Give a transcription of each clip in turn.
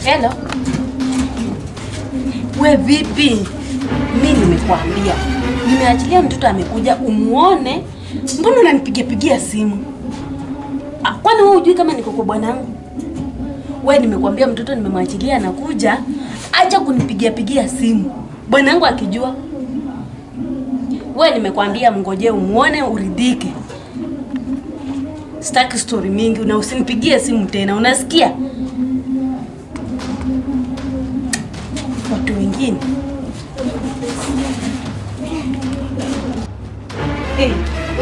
Hello. We vipi? Mimi nimekuambia. Nimeachilia mtoto amekuja umuone. Mbona unanipigia pigia simu? Kwani wewe hujui kama niko kwa bwanangu? Wewe nimekuambia mtoto nimemwachilia anakuja, acha kunipigia pigia simu. Bwanangu akijua. Wewe nimekuambia mngojee umuone uridhike. Sitaki story mingi na usinipigie simu tena, unasikia? Watu wengine. Hey,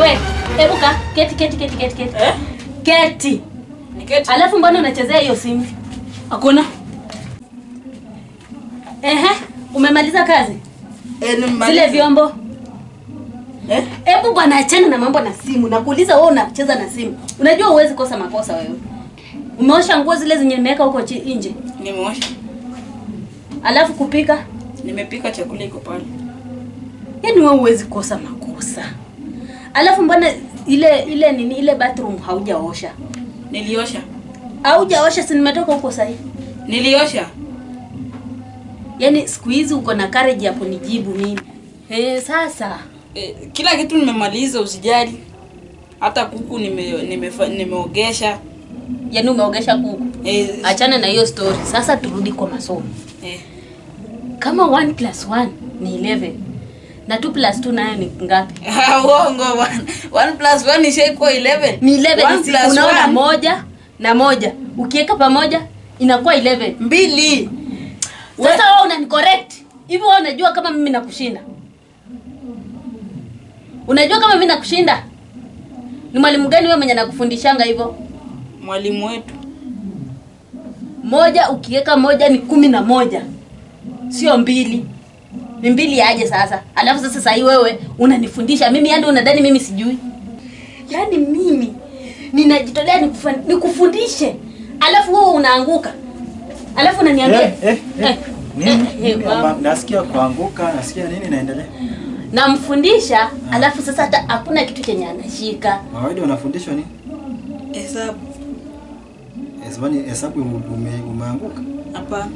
we, ebuka, keti. Eh? Keti. Ni keti. Alafu mbona unachezea hiyo simu? Hakuna. Ehe, umemaliza kazi? Eh, nimemaliza. Zile vyombo. Eh? Hebu bwana achana na mambo na simu. Nakuuliza wewe unacheza na simu. Unajua huwezi kosa makosa wewe. Umeosha nguo zile zenye nimeweka huko nje? Nimeosha. Alafu kupika? Nimepika chakula iko pale. Yaani wewe huwezi kosa makosa. Alafu mbona ile nini ile bathroom haujaosha? Niliosha. Haujaosha si nimetoka huko sasa hivi. Niliosha. Yaani siku hizi uko na courage ya kunijibu mimi. Sasa kila kitu nimemaliza usijali. Hata kuku nimeogesha. Yaani umeogesha kuku? Achana na hiyo story. Sasa turudi kwa masomo. Kama 1 + 1 ni 11. Na 2 + 2 nayo ni ngapi? Uongo bwana. 1 + 1 ishaikuwa 11. Ni 11. Unaona 1 na 1. Ukiweka pamoja inakuwa 11. 2. Sasa wewe unanicorrect. Hivi wewe unajua kama mimi nakushinda? Unajua kama mimi nakushinda? Ni mwalimu gani wewe mwenye anakufundishanga hivyo? Mwalimu wetu. 1 ukiweka 1 ni 11. Sio 2. Ni 2 aje sasa? Alafu sasa sasa wewe unanifundisha mimi, yani unadhani mimi sijui? Yaani mimi ninajitolea nikufundishe. Alafu wewe unaanguka. Alafu unaniambia nini? Nasikia kuanguka, nasikia nini naendelea? Namfundisha, alafu sasa hata hakuna kitu chenye anashika. Kawaida unafundishwa nini? Hesabu. Hesabu umeanguka? Hapana.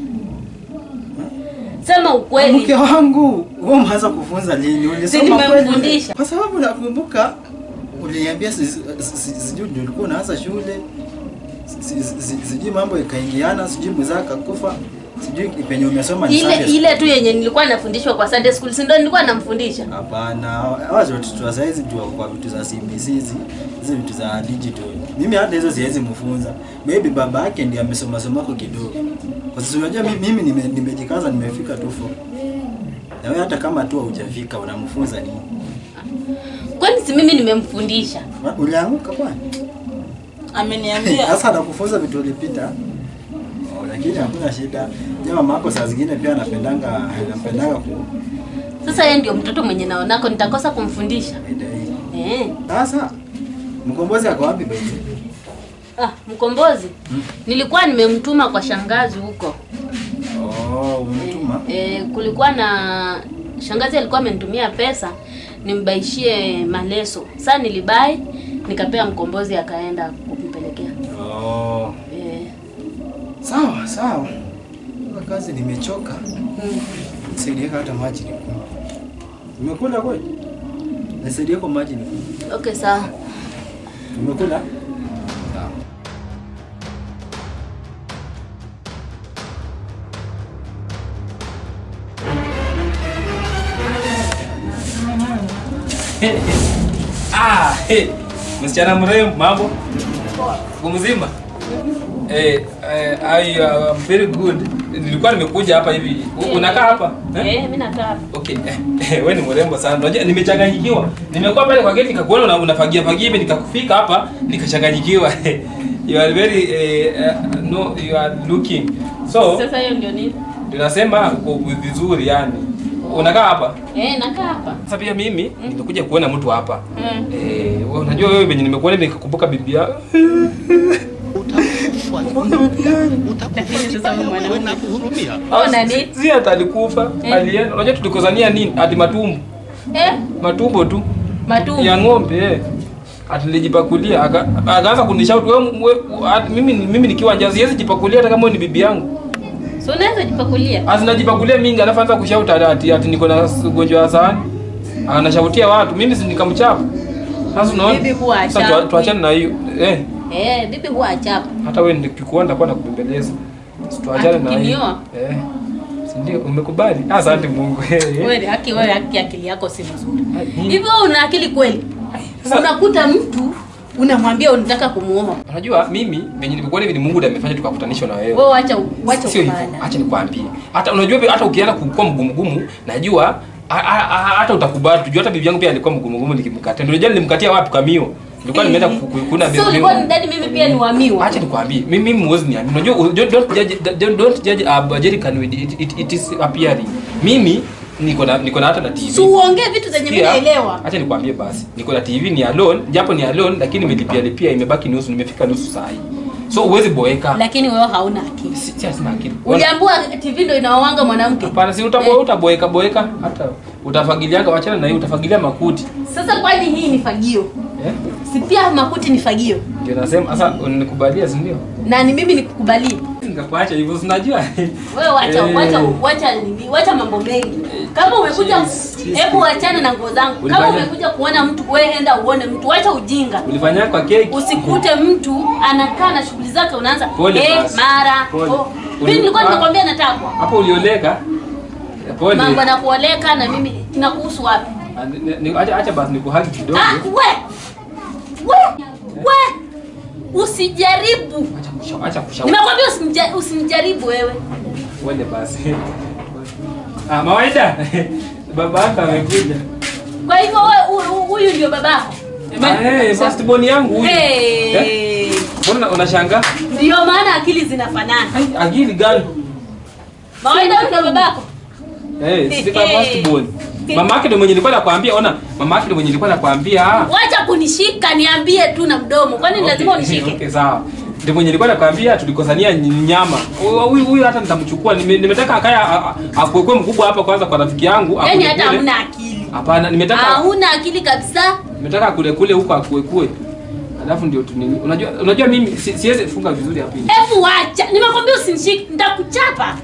Sema ukweli. Mke wangu, wewe umeanza kufunza lini? Ulisoma kweli? Kwa sababu nakumbuka uliniambia sijui ulikuwa unaanza shule. Sijui mambo ikaingiana, sijui mzee akakufa. Sijui penye umesoma ni Sunday. Ile tu yenye nilikuwa nafundishwa kwa Sunday school, si ndio nilikuwa namfundisha? Hapana, hawa watoto wa saizi jua kwa vitu za CBC hizi, hizi vitu za digital. Mimi hata hizo siwezi mfunza. Maybe baba yake ndiye amesoma soma kwa kidogo. Kwa sababu unajua mimi nimejikaza nimefika tu 4. Na wewe hata kama tu hujafika unamfunza nini? Kwani si mimi nimemfundisha? Ulianguka kwani? Ameniambia. Sasa nakufunza vitu ulipita. Lakini hakuna shida. Jamaa mama saa zingine pia anapendanga ku. Sasa yeye ndio mtoto mwenye naonako nitakosa kumfundisha. Sasa Mkombozi ako wapi baby? Mkombozi? Nilikuwa nimemtuma kwa shangazi huko. Oh, umemtuma? Kulikuwa na shangazi alikuwa amenitumia pesa nimbaishie maleso. Sasa nilibai nikapea Mkombozi akaenda kumpelekea. Oh. Sawa, sawa. Kwa kazi nimechoka. Nisaidie hata maji nikunywe. Umekula kweli? Nisaidie kwa maji nikunywe. Okay, sawa. Umekula? Sawa. Msichana mrembo, mambo? Uko mzima? I am very good. Nilikuwa nimekuja hapa hivi. Unakaa hapa? Mimi nakaa hapa. Okay. Wewe ni mrembo sana. Unajua nimechanganyikiwa. Nimekuwa pale kwa gate nikakuona unafagia fagia hivi nikakufika hapa nikachanganyikiwa. You are very no, you are looking. So sasa hiyo ndio nini? Tunasema uko vizuri yani. Unakaa hapa? Nakaa hapa. Sasa pia mimi nimekuja kuona mtu hapa. Unajua wewe venye nimekuona nikakumbuka bibi yako. Si hata alikufa, alienda. Unajua tulikozania nini? Ati matumbo. Matumbo tu. Matumbo. Ya ng'ombe Ati nilijipakulia akaanza kunishout wewe mimi nikiwa njaa siwezi jipakulia hata kama wewe ni bibi yangu. So unaweza jipakulia. Azinajipakulia mingi alafu anza kushauta ati niko na ugonjwa wa sahani. Anashautia watu, mimi si nikamchapa. Sasa unaona? Bibi huwa achapa. Sasa tuachane na hiyo. Bibi huwa achapa. Hata wewe nikikuona nitakuwa nakubembeleza. Tuachane na hiyo. Si ndio umekubali? Asante Mungu. Wewe haki wewe haki akili yako si nzuri. Hivyo una akili kweli? Unakuta mtu unamwambia unataka kumuoa. Unajua mimi venye nimekuwa hivi ni Mungu ndiye amefanya tukakutanishwa na wewe. Wewe acha sio hivyo. Acha nikwambie. Hata unajua hata ukianza kukua mgumu najua hata utakubali. Unajua hata bibi yangu pia alikuwa mgumu nikimkatia. Ndio unajua nilimkatia wapi kwa mio? Nilikuwa nimeenda kukuna bibi. Sio ulikuwa ndani mimi pia ni wamiwa. Acha nikwambie. Mimi muwezi niamini. Unajua don't judge a jerrycan with it is appearing. Mimi niko na hata na TV. Si uongee vitu zenye mimi naelewa. Acha nikwambie basi. Niko na TV ni alone, japo ni alone lakini nimelipia lipia imebaki nusu, nimefika nusu saa hii. So uwezi boeka. Lakini wewe hauna akili. Si sina akili. Uliambiwa TV ndio inaoanga mwanamke. Hapana, si utaboeka boeka hata utafagilianga, wachana na hiyo utafagilia makuti. Sasa kwani hii ni fagio? Si pia makuti ni fagio. Ndio nasema sasa unikubalia si ndio? Na ni mimi nikukubalie. Nikakuacha hivyo si unajua. Wewe wacha nini? Wacha mambo mengi. Kama umekuja hebu achana na nguo zangu. Kama umekuja kuona mtu wewe enda uone mtu, wacha ujinga. Ulifanya kwa keki. Usikute mtu anakaa na shughuli zake unaanza mara. Mimi nilikuwa nimekwambia natakwa. Hapo ulioleka. Pole. Mambo na kuoleka na mimi inakuhusu wapi? Acha basi nikuhaki kidogo. We usijaribu. Acha kushauri. Nimekwambia usimjaribu wewe. Wende basi. Mawaida. Baba yako amekuja. Kwa hivyo wewe huyu ndio babako? First born yangu huyu. Mbona unashangaa? Ndio maana akili zinafanana. Akili gani? Mawaida huyu ndio babako? Si kwa first born. Mama yake ndio mwenye nilikuwa nakwambia, ona mama yake ndio mwenye nilikuwa nakwambia. Wacha kunishika niambie tu na mdomo. Kwani lazima unishike? Okay, sawa. Ndio mwenye nilikuwa nakwambia tulikosania nyama. Huyu hata nitamchukua. Nimetaka akaya akuekwe mkubwa hapa kwanza kwa rafiki yangu. Yaani hata huna akili. Hapana, nimetaka hauna akili kabisa. Nimetaka kule kule huko akuekwe. Alafu ndio tu nini? Unajua mimi siwezi funga vizuri hapa hivi. Hebu wacha. Nimekwambia usinishike, nitakuchapa.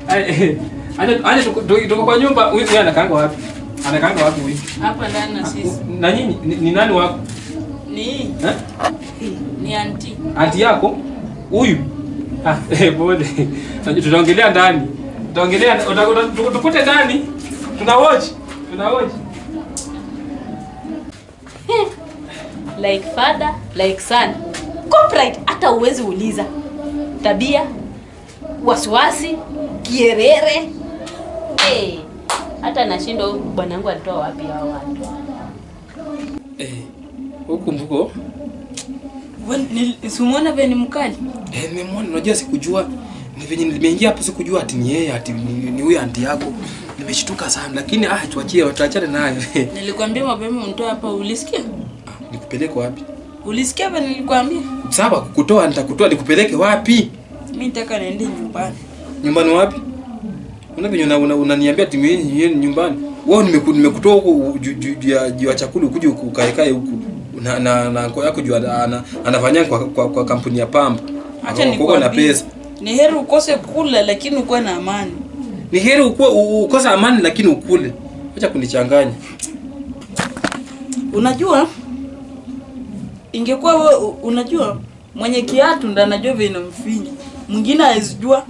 Acha tuko kwa nyumba. Huyu anakaanga wapi? Anakaanga wapi huyu? Hapa ndani na sisi. Na nyinyi ni nani wako? Ni. Ni auntie. Auntie yako? Huyu? Pole. Tutaongelea ndani. Tutaongelea tukute ndani. Tuna watch. Like father, like son. Copyright hata uwezi uliza. Tabia, wasiwasi, kierere. Hata nashindwa bwanangu alitoa wapi hao watu. Huku mvuko. Wewe usimuona vile ni mkali? Nimemwona, unajua sikujua. Ni venye nimeingia hapo sikujua ati ni yeye ati ni huyu auntie yako. Nimeshtuka sana lakini tuachie tuachane naye. Nilikwambia mapema unitoe hapa, ulisikia? Nikupeleke wapi? Ulisikia vile nilikwambia? Sawa, kukutoa nitakutoa, nikupeleke wapi? Mimi nataka niende nyumbani. Nyumbani wapi? Unajua unaniambia timu yenu nyumbani. Wewe nimekutoa huko juu ya chakula ukuje ukaekae huku. Na anko yako juu anafanya kwa kampuni ya pamba. Acha nikuwe na pesa. Ni heri ukose kula lakini ukuwe na amani. Ni heri ukose amani lakini ukule. Acha kunichanganya. Unajua ingekuwa wewe unajua mwenye kiatu ndo anajua vile inamfinya. Mwingine haizijua.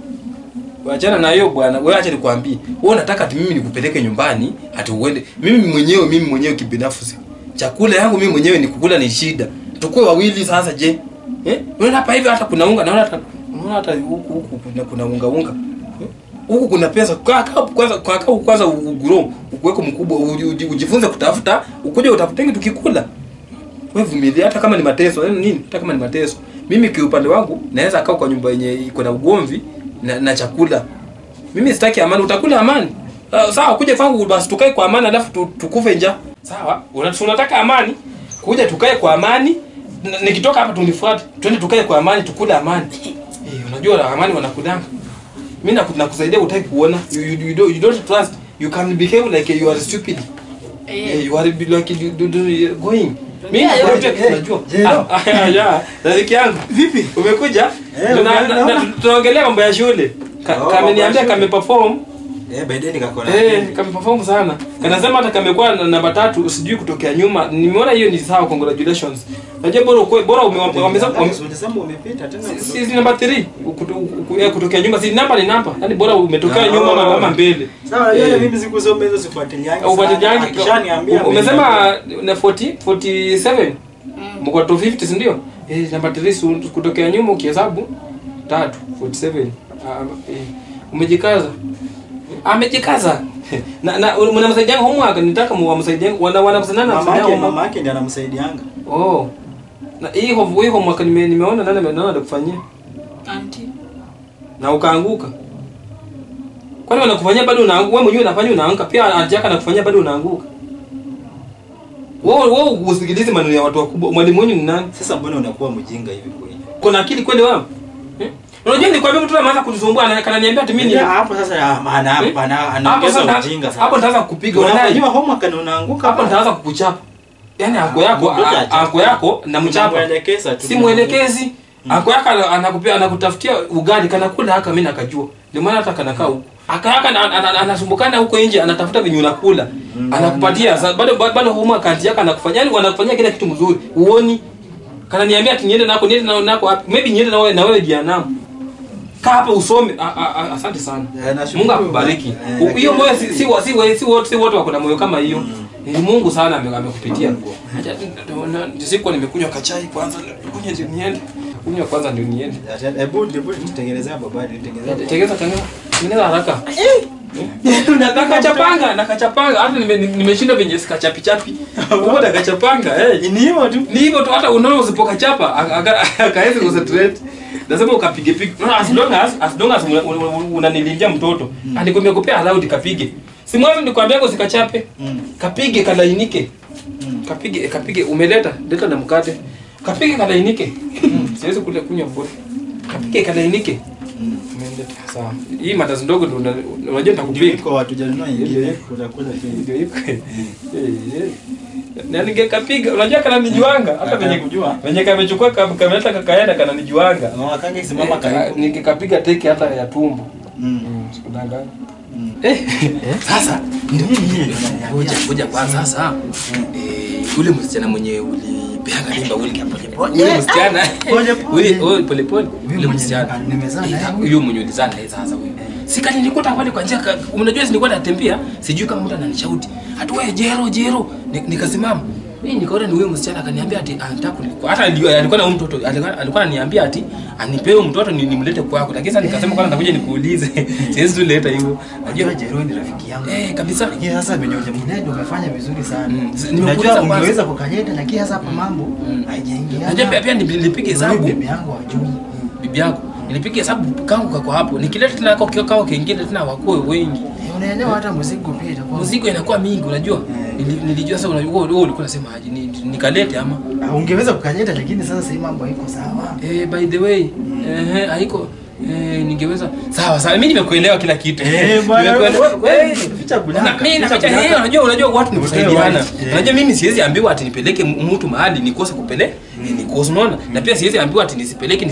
Achana na hiyo bwana. Wewe acha nikwambie. Wewe unataka ati mimi nikupeleke nyumbani ati uende. Mimi mwenyewe kibinafsi. Chakula yangu mimi mwenyewe ni kukula ni shida. Tukue wawili sasa je? Unaona hapa hivi hata kuna unga, naona hata huku kuna unga. Huku kuna pesa. Kaa kwanza ugrow, ukuweko mkubwa, ujifunze kutafuta, ukuje utafutenge tukikula. Wewe vumilia hata kama ni mateso, nini? Hata kama ni mateso. Mimi kwa upande wangu naweza kaa kwa nyumba yenye iko na ugomvi na chakula. Mimi sitaki amani, utakula amani. Sawa, kuja kwangu basi tukae kwa amani alafu tukufe njaa. Sawa, unataka amani? Kuja tukae kwa amani. Nikitoka hapa tunifuate. Twende tukae kwa amani, tukule amani. Unajua amani wanakudanga. Mimi nakusaidia utaki kuona. You don't trust. You can behave like you are stupid. You are like you going. Mimi najua. Ya, rafiki yangu. Vipi? Umekuja? Tunaongelea mambo ya shule. Kameniambia kame perform. By then kakona. Kame perform sana. Kanasema hata kamekuwa namba 3 sijui kutokea nyuma. Nimeona hiyo ni sawa, congratulations. Unajua bora umesema umepita tena. Si namba 3 kutokea nyuma, si namba ni namba. Yaani bora umetokea nyuma ama mbele. Sawa, unajua mimi sikusoma hizo sifuatiliangi. Ufuatiliangi. Akishaniambia umesema na 40 47. Mko 250 si ndio? Namba 3 kutokea nyuma ukihesabu 3 47. Umejikaza. Amejikaza. Na mnamsaidianga homework, nitaka muwamsaidianga wanamsanana msaidia mama yake ndiye anamsaidianga. Oh. Na hii homework nimeona nani alikufanyia? Auntie. Na ukaanguka. Kwani wanakufanyia bado unaanguka? Wewe mwenyewe unafanya unaanguka, pia auntie yako anakufanyia bado unaanguka. Wewe usikilize maneno ya watu wakubwa. Mwalimu wenu ni nani? Sasa mbona unakuwa mjinga hivi kweli? Kuna akili kweli wewe? Unajua nilikwambia mtu anaanza kunisumbua ananiambia ati mimi hapo sasa anaongeza ujinga sasa. Hapo nitaanza kukupiga. Unajua homework na unaanguka. Hapo nitaanza kukuchapa. Yaani ako yako na mchapa. Si mwelekezi. Ako yako anakupea anakutafutia ugali kana kula haka mimi nakajua. Ndio maana hata kanakaa huko. Aka anasumbukana huko nje anatafuta venye unakula. Anakupatia bado homework anti yako anakufanyia, yaani wanakufanyia kila kitu mzuri. Uoni? Kana niambia ati niende nako wapi? Maybe niende na wewe jehanamu. Kaa hapa usome. Asante sana. Mungu akubariki. Hiyo moyo si wote wako na moyo kama hiyo. Ni Mungu sana amekupitia. Acha siku nimekunywa kachai kwanza, kunywa ndio niende. Kunywa kwanza ndio niende. Hebu tutengenezea baba, nitengenezea. Tengeneza haraka. Nakachapanga hata nimeshinda venye sikachapi chapi. Uko nakachapanga Ni hivyo tu. Ni hivyo tu, hata unaona usipokachapa akaanza concentrate. Nasema ukapige pige. No, as long as unanilindia mtoto. Alikwambia kupea allowed kapige. Si mwanzo nilikwambia usikachape. Kapige kalainike. Kapige umeleta, leta na mkate. Kapige kalainike. Siwezi kula kunywa bure. Kapige kalainike. Umeleta sawa. Hii mandazi ndogo ndio unajua nitakupiga. Niko watu janunua nyingine utakula tena. Ndio iko. Na ningekapiga unajua kana nijuanga hata venye kujua. Venye kamechukua kameleta kakaenda kana nijuanga. Na wakange simama karibu. Ningekapiga teke hata ya tumbo. Sikudanganya. Sasa ndio nini? Ngoja kwanza sasa. Ule msichana mwenye ulipeanga mimba ule pole. Ule msichana. Ule pole pole. Ule msichana. Nimezaa naye. Huyo mwenye ulizaa naye sasa huyo. Sikani nilikuta pale kwa njia, unajua nilikuwa natembea, sijui kama mtu ananishauti. Hata wewe Jero, nikasimama. Mimi nikaona ni huyo msichana akaniambia ati anataka kunilikuwa. Hata alikuwa na huyo mtoto, alikuwa ananiambia ati anipewe mtoto nimlete kwako. Lakini sasa nikasema kwanza nitakuja nikuulize. Siwezi tuleta hivyo. Unajua Jero ni rafiki yangu. Kabisa. Lakini sasa venye hujamleta umefanya vizuri sana. Unajua ungeweza kukaleta lakini sasa hapa mambo haijaingia. Unajua pia nilipige hesabu. Bibi yangu hajui. Bibi yako. Nilipiga hesabu kangu kako hapo. Nikileta tena kako kingine tena wakoe wengi. Unaelewa hata mzigo pia itakuwa. Mzigo inakuwa mingi unajua. Nilijua sasa unajua wewe ulikuwa unasema aje nikalete ama. Ungeweza kukaleta lakini sasa sasa mambo haiko sawa. By the way, haiko ningeweza. Sawa sawa mimi nimekuelewa kila kitu. Bwana wewe ficha kulaka. Mimi naficha yeye unajua watu ni kusaidiana. Unajua mimi siwezi ambiwa ati nipeleke mtu mahali nikose kupeleka. Nikose unaona? Na pia siwezi ambiwa ati nisipeleke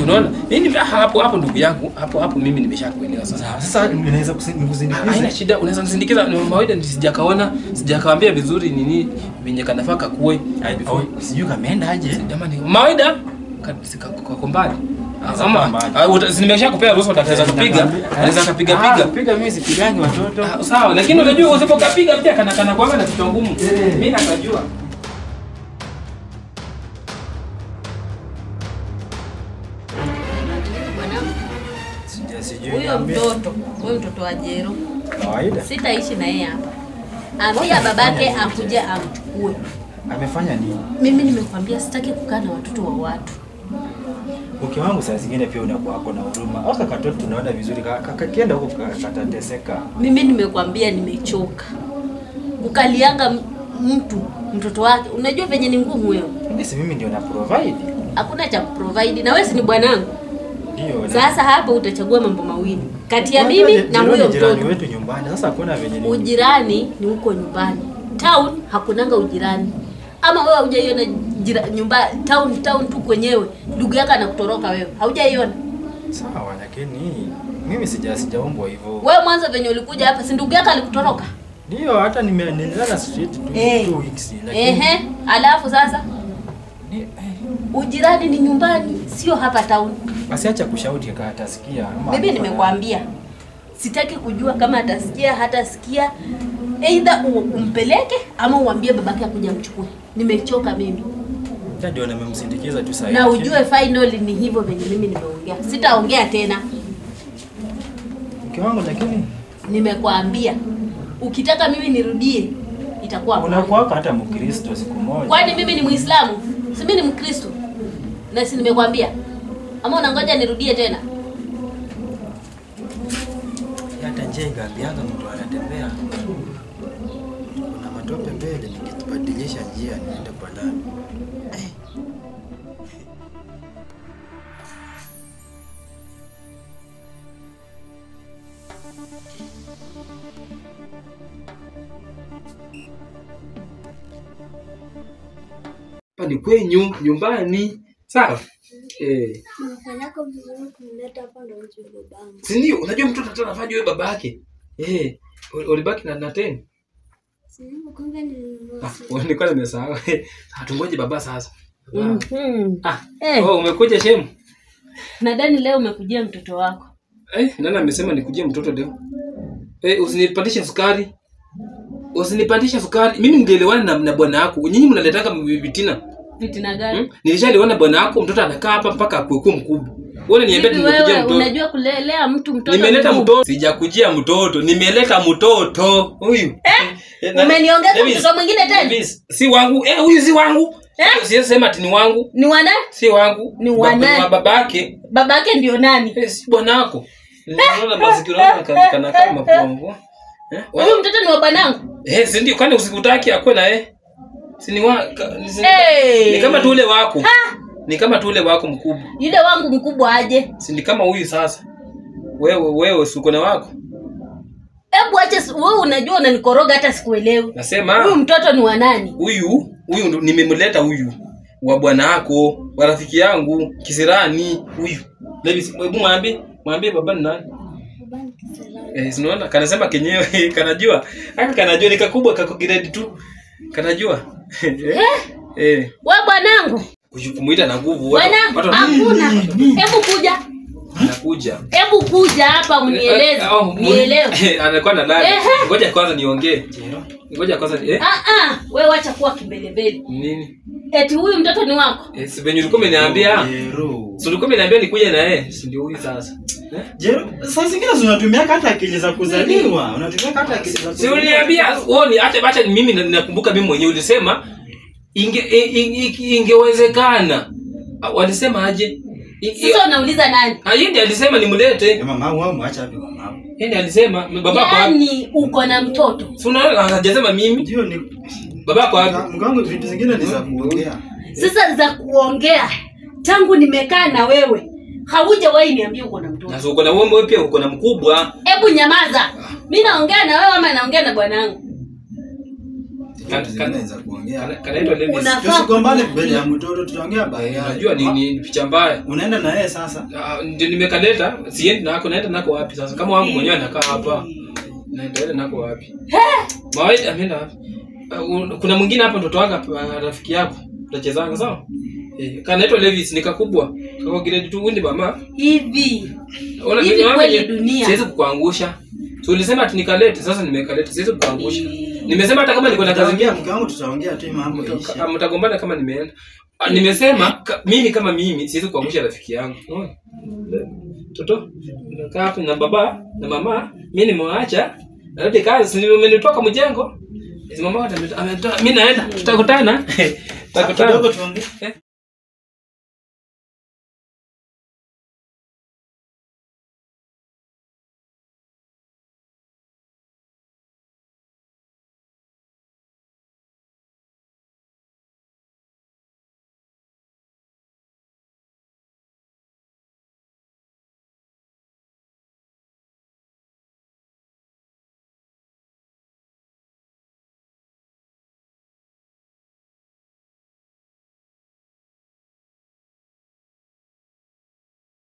unaona? Mimi hapo ndugu yangu, hapo mimi nimeshakuelewa sasa. Sasa unaweza kusindikiza. Haina shida, unaweza nisindikiza mawaida sijakaona, sijakaambia vizuri nini venye kanafaa kakue. Sijui kameenda aje. Jamani, mawaida kako mbali. Ama nimeshakupea ruhusa utaweza kupiga. Unaweza kupiga piga. Piga mimi sipigangi watoto. Sawa, lakini unajua usipokapiga pia kana kwanga na kichwa ngumu. Mimi nakajua. Huyo mtoto wa Jero. Kawaida. Sitaishi na yeye hapa. Ambia babake akuje amchukue. Amefanya nini? Mimi nimekwambia sitaki kukaa na watoto wa watu. Mke wangu saa zingine pia unakuwa na huruma. Hata katoto tunaona vizuri kakienda huko katateseka. Mimi nimekwambia nimechoka. Ukalianga mtu mtoto wake. Unajua venye ni ngumu wewe. Mimi mimi ndio na provide. Hakuna cha kuprovide na wewe si ni bwanangu. Ndio. Sasa hapo utachagua mambo mawili. Kati ya mimi na huyo mtoto. Jirani wetu nyumbani. Sasa hakuna venye ni. Ujirani ni huko nyumbani. Town hakunanga ujirani. Ama wewe hujaiona nyumba town tu kwenyewe. Ndugu yako anakutoroka wewe. Haujaiona. Sawa, lakini mimi sijaumbwa hivyo. Wewe mwanzo venye ulikuja hapa, si ndugu yako alikutoroka? Ndio, hata nilala street 2 weeks lakini. Alafu sasa ujirani ni nyumbani, sio hapa town. Basi acha kushauti kaka atasikia. Mimi nimekuambia. Sitaki kujua kama atasikia, hatasikia. Either umpeleke ama uambie babake akuja mchukue. Nimechoka mimi. Ndio nimemsindikiza tu sasa. Na ujue finally ni hivyo venye mimi nimeongea. Sitaongea tena. Mke wangu lakini nimekuambia ukitaka mimi nirudie itakuwa unakuwa hata Mkristo siku moja. Kwani mimi ni Muislamu? Si mimi ni Mkristo. Na si nimekuambia. Ama unangoja nirudie tena? Hata nje ingaambianga mtu anatembea. Kuna matope mbele, nikibadilisha njia niende kwa nani? Hapa ni kwenyu nyumbani. Sawa? Unafanyako vizuri kumleta hapa ndo mjue babangu. Si ndio? Unajua mtoto hata anafaa ajue babake. Ulibaki na 10. Si ndio, kumbe nilinunua. Nilikuwa nimesahau. Tungoje baba sasa. Oh, umekuja shemu. Nadhani leo umekujia mtoto wako. Nani amesema nikujie mtoto leo? Usinipandishe sukari. Usinipandishe sukari. Mimi ningeelewana na bwana wako. Nyinyi mnaletaka vitina. Vitina gani? Nilishaliona bwana wako mtoto anakaa hapa mpaka akue mkubwa. Wewe niambia nimekujia mtoto. Unajua kulelea mtu mtoto. Nimeleta mtoto. Sijakujia mtoto. Nimeleta mtoto. Huyu. Umeniongeza mtoto mwingine tena? Si wangu. Huyu si wangu. Siwezi sema ati ni wangu. Ni wa nani? Si wangu. Ni wa nani? Wa babake. Babake ndio nani? Si bwana wako. Ninaona masikio yangu kana kama pombo. Huyu mtoto ni wa bwanangu? Si ndio, kwani usikutaki akwe na yeye? Si ni wa ni kama tu ule wako. Ni kama tu ule wako mkubwa. Yule wangu mkubwa aje? Si ni kama huyu sasa. Wewe si uko na wako? Hebu acha wewe, unajua unanikoroga hata sikuelewi. Nasema huyu mtoto ni wa nani? Huyu nimemleta huyu wa bwana wako, wa rafiki yangu, kisirani huyu. Hebu mwambie baba ni nani? Baba ni kisirani. Unaona kanasema kenyewe kanajua. Haka kanajua ni kakubwa kako grade 2. Kanajua. Wewe bwanangu. Kumuita na nguvu watu. Hakuna. Hebu kuja. Anakuja. Hebu kuja hapa unieleze. Nielewe. Anakuwa na lali. Ngoja kwanza niongee. Ngoja kwanza Wewe acha kuwa kimbelembele. Nini? Eti huyu mtoto ni wako? Si venye ulikuwa umeniambia. Si ulikuwa umeniambia nikuje na yeye. Si ndio huyu sasa. Jero, saa zingine unatumia hata akili za kuzaliwa. Unatumia hata akili za kuzaliwa. Si uliniambia, wewe ni acha mimi nakumbuka mimi mwenyewe ulisema ingewezekana. Walisema aje? Sasa unauliza nani? Yeye ndiye alisema nimlete. Mama wangu mwacha hapo mama. Yeye ndiye alisema babako. Yaani uko na mtoto. Si unaona hajasema mimi? Ndio ni babako wapi? Mgango vitu zingine ni za kuongea. Sasa za kuongea. Tangu nimekaa na wewe haujawahi niambia uko na mtoto. Na uko na wewe pia uko na mkubwa. Hebu nyamaza. Mimi naongea na wewe ama naongea na bwanangu? Kanaweza kuongea. Kanaitwa Levis. Tusigombane mbele ya mtoto, tutaongea baadaye. Unajua ni picha mbaya. Unaenda na yeye sasa? Ndio nimekaleta, siendi nako, naenda nako wapi sasa? Kama wangu mwenyewe anakaa hapa. Naenda nako wapi? Mawaida ameenda wapi? Kuna mwingine hapa mtoto wake rafiki yako. Tutachezanga sawa? Kanaitwa Levis ni kakubwa. Kako grade 2 ndi mama. Hivi. Hivi kweli dunia. Siwezi kukuangusha. So ulisema ati nikalete, sasa nimekaleta, siwezi kukuangusha. Nimesema hata kama niko na kazi nyingine mke wangu tutaongea tu mambo iishe. Mtagombana kama nimeenda. Nimesema mimi kama mimi siwezi kuangusha rafiki yangu. Unaona? Toto, nakaa hapo na baba na mama, mimi nimewaacha. Narudi kazi, si umenitoka mjengo. Mama ametoka, mimi naenda. Tutakutana. Tutakutana. Kidogo tuongee.